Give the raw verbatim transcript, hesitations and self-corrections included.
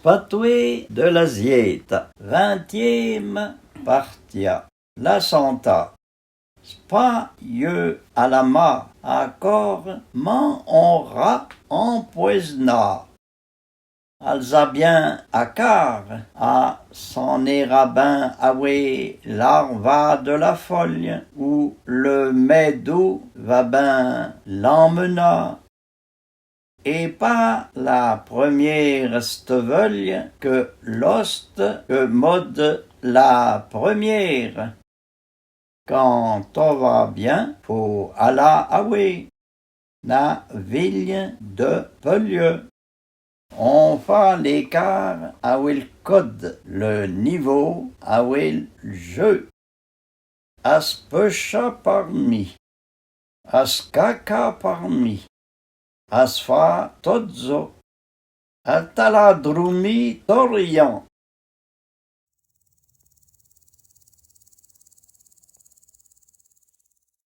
Patwé de la Zyéta, vintyéma partia. La Santa. S'pa yeu a la ma akor, m'an onra anpwézna. Al za byin a kar a s'an éra bin awé l'arva de la folye ou le mèdou va bin l'anmena. É pa la premyére stevelye ke l'oste ke mode la premyére. Kan to va byin, fô ala awé. Na vilye de Pelye. On fa l'ékar awé l'kode, le nivo awé l'jeu. A s'pecha parmi. A s'kaka parmi. A s'fa todzo. A t'ala droumi torian.